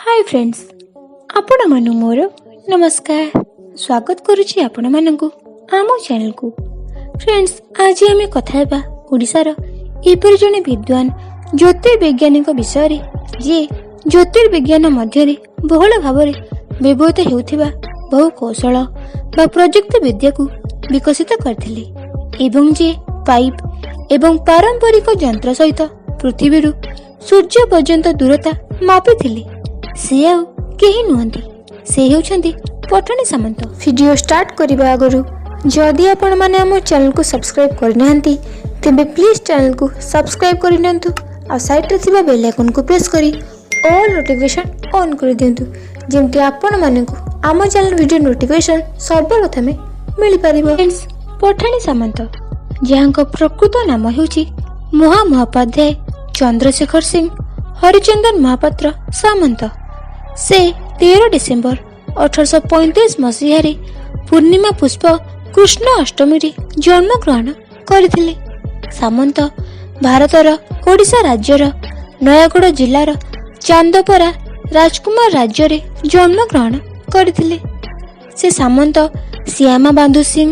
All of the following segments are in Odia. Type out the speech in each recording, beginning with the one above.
ହାଇ ଫ୍ରେଣ୍ଡସ୍, ଆପଣମାନଙ୍କୁ ମୋର ନମସ୍କାର। ସ୍ୱାଗତ କରୁଛି ଆପଣମାନଙ୍କୁ ଆମ ଚ୍ୟାନେଲକୁ। ଫ୍ରେଣ୍ଡସ୍, ଆଜି ଆମେ କଥା ହେବା ଓଡ଼ିଶାର ଏପରି ଜଣେ ବିଦ୍ୱାନ ଜ୍ୟୋତିର୍ବିଜ୍ଞାନୀଙ୍କ ବିଷୟରେ, ଯିଏ ଜ୍ୟୋତିର୍ବିଜ୍ଞାନ ମଧ୍ୟରେ ବହୁଳ ଭାବରେ ବ୍ୟବହୃତ ହେଉଥିବା ବହୁ କୌଶଳ ବା ପ୍ରଯୁକ୍ତି ବିଦ୍ୟାକୁ ବିକଶିତ କରିଥିଲେ ଏବଂ ଯିଏ ପାଇପ୍ ଏବଂ ପାରମ୍ପରିକ ଯନ୍ତ୍ର ସହିତ ପୃଥିବୀରୁ ସୂର୍ଯ୍ୟ ପର୍ଯ୍ୟନ୍ତ ଦୂରତା ମାପିଥିଲେ। ସେ ଆଉ କେହି ନୁହନ୍ତି, ସେ ହେଉଛନ୍ତି ପଠାଣି ସାମନ୍ତ। ଭିଡ଼ିଓ ଷ୍ଟାର୍ଟ କରିବା ଆଗରୁ ଯଦି ଆପଣମାନେ ଆମ ଚ୍ୟାନେଲକୁ ସବସ୍କ୍ରାଇବ୍ କରିନାହାନ୍ତି, ତେବେ ପ୍ଲିଜ୍ ଚ୍ୟାନେଲକୁ ସବସ୍କ୍ରାଇବ୍ କରିନିଅନ୍ତୁ ଆଉ ସାଇଡ଼୍ରେ ଥିବା ବେଲ୍ ଆଇକନ୍କୁ ପ୍ରେସ୍ କରି ଅଲ୍ ନୋଟିଫିକେସନ୍ ଅନ୍ କରିଦିଅନ୍ତୁ, ଯେମିତି ଆପଣମାନଙ୍କୁ ଆମ ଚ୍ୟାନେଲ ଭିଡ଼ିଓ ନୋଟିଫିକେସନ୍ ସର୍ବପ୍ରଥମେ ମିଳିପାରିବ। ଫ୍ରେଣ୍ଡସ୍, ପଠାଣି ସାମନ୍ତ, ଯାହାଙ୍କ ପ୍ରକୃତ ନାମ ହେଉଛି ମହାମହୋପାଧ୍ୟାୟ ଚନ୍ଦ୍ରଶେଖର ସିଂ ହରିଚନ୍ଦନ ମହାପାତ୍ର ସାମନ୍ତ, ସେ 13 ଡିସେମ୍ବର 1835 ମସିହାରେ ପୂର୍ଣ୍ଣିମା ପୁଷ୍ପ କୃଷ୍ଣ ଅଷ୍ଟମୀରେ ଜନ୍ମଗ୍ରହଣ କରିଥିଲେ। ସାମନ୍ତ ଭାରତର ଓଡ଼ିଶା ରାଜ୍ୟର ନୟାଗଡ଼ ଜିଲ୍ଲାର ଚାନ୍ଦପରା ରାଜକୁମାର ରାଜ୍ୟରେ ଜନ୍ମଗ୍ରହଣ କରିଥିଲେ। ସେ ସାମନ୍ତ ଶ୍ୟାମାବାନ୍ଧୁ ସିଂ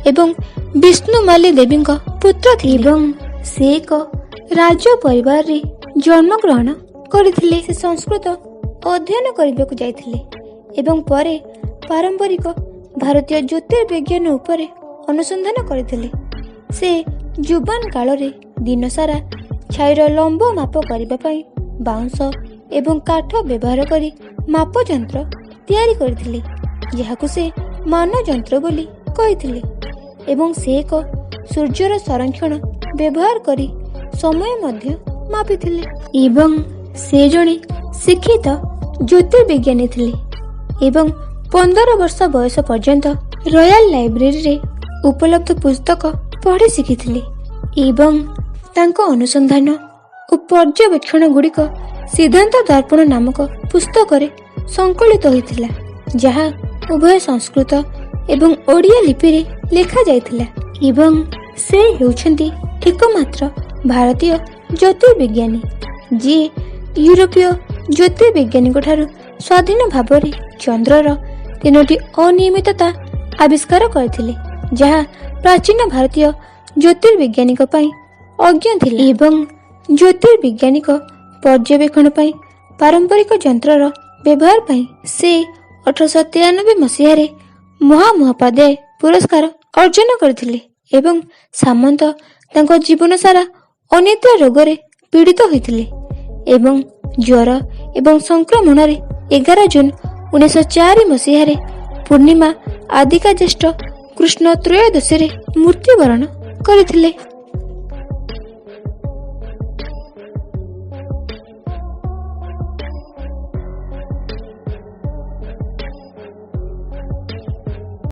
ଏବଂ ବିଷ୍ଣୁମାଲି ଦେବୀଙ୍କ ପୁତ୍ର ଥିଲେ ଏବଂ ସେ ଏକ ରାଜ ପରିବାରରେ ଜନ୍ମଗ୍ରହଣ କରିଥିଲେ। ସେ ସଂସ୍କୃତ ଅଧ୍ୟୟନ କରିବାକୁ ଯାଇଥିଲେ ଏବଂ ପରେ ପାରମ୍ପରିକ ଭାରତୀୟ ଜ୍ୟୋତିର୍ବିଜ୍ଞାନ ଉପରେ ଅନୁସନ୍ଧାନ କରିଥିଲେ। ସେ ଯୁବାନ କାଳରେ ଦିନସାରା ଛାଇର ଲମ୍ବ ମାପ କରିବା ପାଇଁ ବାଉଁଶ ଏବଂ କାଠ ବ୍ୟବହାର କରି ମାପ ଯନ୍ତ୍ର ତିଆରି କରିଥିଲେ, ଯାହାକୁ ସେ ମାନଯନ୍ତ୍ର ବୋଲି କହିଥିଲେ ଏବଂ ସେ ଏକ ସୂର୍ଯ୍ୟର ସଂରକ୍ଷଣ ବ୍ୟବହାର କରି ସମୟ ମଧ୍ୟ ମାପିଥିଲେ। ଏବଂ ସେ ଜଣେ ଶିକ୍ଷିତ ଜ୍ୟୋତିର୍ବିଜ୍ଞାନୀ ଥିଲେ ଏବଂ 15 ବର୍ଷ ବୟସ ପର୍ଯ୍ୟନ୍ତ ରୟାଲ ଲାଇବ୍ରେରୀରେ ଉପଲବ୍ଧ ପୁସ୍ତକ ପଢ଼ି ଶିଖିଥିଲେ ଏବଂ ତାଙ୍କ ଅନୁସନ୍ଧାନ ଓ ପର୍ଯ୍ୟବେକ୍ଷଣ ଗୁଡ଼ିକ ସିଦ୍ଧାନ୍ତ ଦର୍ପଣ ନାମକ ପୁସ୍ତକରେ ସଂକଳିତ ହୋଇଥିଲା, ଯାହା ଉଭୟ ସଂସ୍କୃତ ଏବଂ ଓଡ଼ିଆ ଲିପିରେ ଲେଖାଯାଇଥିଲା। ଏବଂ ସେ ହେଉଛନ୍ତି ଏକମାତ୍ର ଭାରତୀୟ ଜ୍ୟୋତିର୍ବିଜ୍ଞାନୀ, ଯିଏ ୟୁରୋପୀୟ ଜ୍ୟୋତିର୍ବିଜ୍ଞାନୀଙ୍କ ଠାରୁ ସ୍ୱାଧୀନ ଭାବରେ ଚନ୍ଦ୍ରର ତିନୋଟି ଅନିୟମିତତା ଆବିଷ୍କାର କରିଥିଲେ, ଯାହା ପ୍ରାଚୀନ ଭାରତୀୟ ଜ୍ୟୋତିର୍ବିଜ୍ଞାନୀଙ୍କ ପାଇଁ ଅଜ୍ଞ ଥିଲା। ଏବଂ ଜ୍ୟୋତିର୍ବିଜ୍ଞାନିକ ପର୍ଯ୍ୟବେକ୍ଷଣ ପାଇଁ ପାରମ୍ପରିକ ଯନ୍ତ୍ରର ବ୍ୟବହାର ପାଇଁ ସେ 1893 ମସିହାରେ ମହାମହୋପାଧ୍ୟାୟ ପୁରସ୍କାର ଅର୍ଜନ କରିଥିଲେ। ଏବଂ ସାମନ୍ତ ତାଙ୍କ ଜୀବନ ସାରା ଅନିଦ୍ରା ରୋଗରେ ପୀଡ଼ିତ ହୋଇଥିଲେ ଏବଂ ଜ୍ୱର ଏବଂ ସଂକ୍ରମଣରେ 11 ଜୁନ 1904 ମସିହାରେ ପୂର୍ଣ୍ଣିମା ଆଦିକା ଜ୍ୟେଷ୍ଠ କୃଷ୍ଣ ତ୍ରୟୋଦଶୀରେ ମୃତ୍ୟୁବରଣ କରିଥିଲେ।